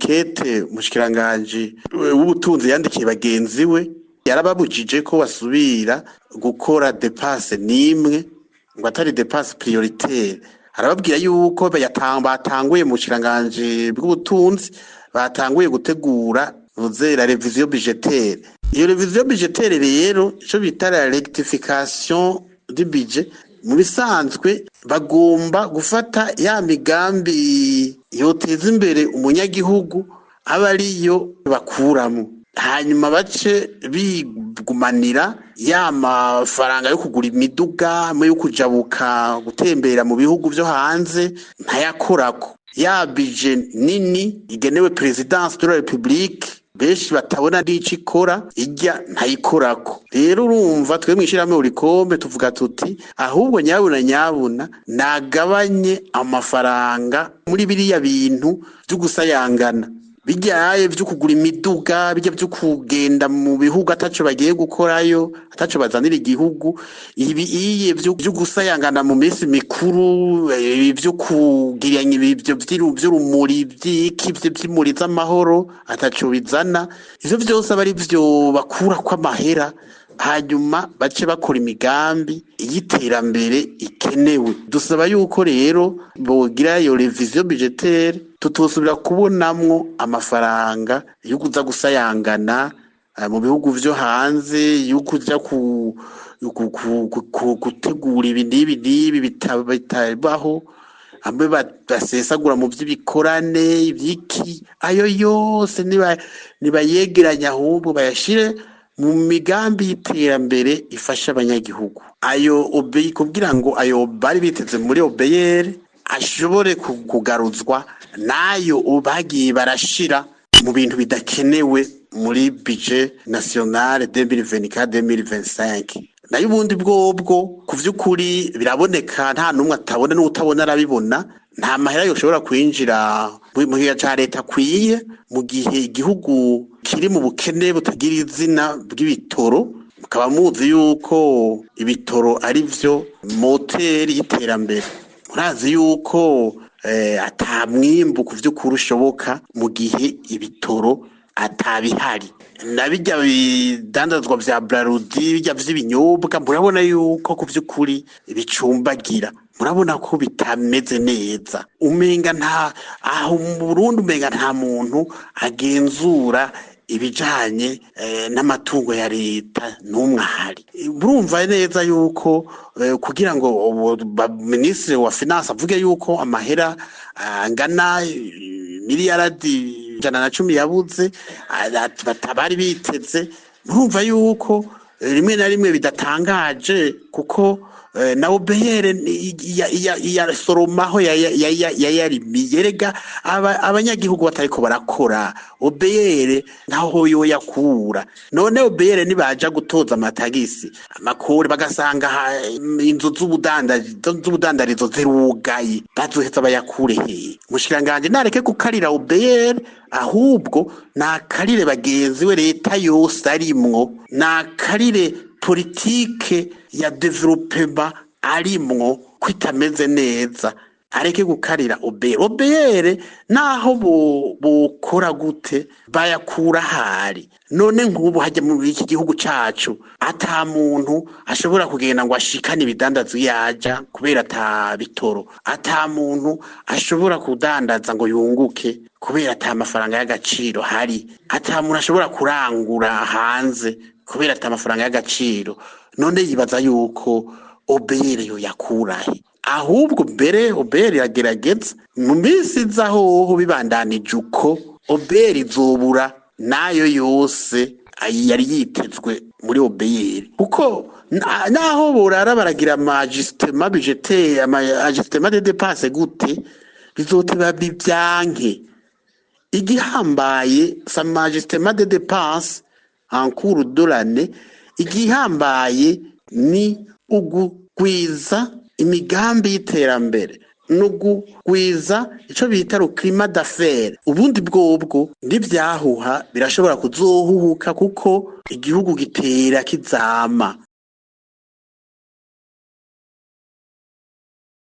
Mwikete umushikiranganji w'ubutunzi yandikiye bagenzi we, yarababujije ko basubira gukora dépense n'imwe ngo atari dépense prioritaire. Arababwira yuko batanguye mu bushikiranganji bw'ubutunzi, batanguye gutegura la révision budgétaire. Iyo révision budgétaire rero, ico bita la rectification du budget, mu bisanzwe bagomba gufata ya migambi yoteza imbere umunyagihugu aba ariyo bakuramo, hanyuma bace bigumanira ya mafaranga yo kugura imiduga, yo kujabuka gutembera mu bihugu vyo hanze, ntayakorako. Ya budget nini igenewe présidence de la République, benshi batabona n'ico ikora, ijya ntayikorako. Rero urumva, twe mw'ishirahamwe Olucome tuvuga tuti: ahubwo nyabuna nyabuna nagabanye amafaranga muri biriya bintu vyo gusayangana, bijyaye vyo kugura imiduga, bijya vyo kugenda mu bihugu ataco bagiye gukorayo, ataco bazanira igihugu, ibi iye vyo gusayangana mu minsi mikuru, ibi vyo kugiranya ibyo vy'urumuri, vy'iki vy'imuri z'amahoro ataco bizana. Ivyo vyose aba ari vyo bakurako amahera, hanyuma bace bakora imigambi y'iterambere ikenewe. Dusaba yuko rero bogira iyo révision budgétaire, tutosubira kubonamwo amafaranga yo kuza gusayangana mu bihugu vyo hanze, yo kuja gutegura ibi n'ibi n'ibi bitabaho, hamwe basesagura mu vy'ibikorane ivyiki. Ayo yose nibayegeranya, ahubwo bayashire mu migambi y'iterambere ifasha abanyagihugu. Ayo obeyi, kugira ngo ayo bari biteze muri OBR ashobore kugaruzwa, nayo bagiye barashira mu bintu bidakenewe muri budget national 2024 2025. Nayo ubundi bwobwo, ku vy'ukuri biraboneka, nta n'umwe atabona, n'utabona arabibona. Nta mahera yoshobora kwinjira mu kigega ca leta akwiye mu gihe igihugu kiri mu bukene butagira izina bw'ibitoro. Mukaba muzi yuko ibitoro ari vyo moteri y'iterambere. Murazi yuko ata mwimbu ku vy'ukuri ushoboka mu gihe ibitoro atabihari. Na bijya bidandazwa vya Brarudi, bijya vy'ibinyobwa, murabona yuko ku vy'ukuri bicumbagira, murabona ko bitameze neza. Umenga nta aho mu Burundi, umenga nta muntu agenzura ibijanye n'amatungo ya leta n'umwe ahari. Murumva neza yuko kugira ngo minisitiri wa finance avuge yuko amahera angana miliyaradi 110 yabuze batabari biteze, murumva yuko rimwe na rimwe bidatangaje, kuko na OBR yasoromaho yayarimiye. Rega abanyagihugu batariko barakora, OBR ntaho yoyakura. None OBR nibaja gutoza amatagisi, amakori, bagasanga inzu z'ubudandarizo zirugaye, bazoheza bayakure hehe? Umushikiranganji nareke gukarira OBR, ahubwo nakarire bagenzi we, leta yose arimwo, nakarire politike ya développement arimwo ko itameze neza, areke gukarira OBR. OBR naho bokora gute, bayakura ahari? None nk'ubu hajya muri iki gihugu cacu ata muntu ashobora kugenda ngo ashikane ibidandazwa yaja kubera ata bitoro, ata muntu ashobora kudandaza ngo yunguke kubera ata mafaranga y'agaciro hari, ata muntu ashobora kurangura hanze kubera ata mafaranga y'agaciro, none yibaza yuko OBR yoyakurahe? Ahubwo mbere OBR iragerageza. Mu minsi iza hoho, bibandanije uko, OBR izobura nayo yose yari yitezwe muri OBR, kuko naho borara baragira ama ajustement budgétaire, ama ajustement de dépense gute, bizoteba bivyanke. Igihambaye si ama ajustement de dépense en cours de l'année, igihambaye ni ugugwiza imigambi y'iterambere no gugwiza ico bita le climat d'affaires. Ubundi bwobwo n'ivyahuha birashobora kuzohuhuka, kuko igihugu gitera kizama.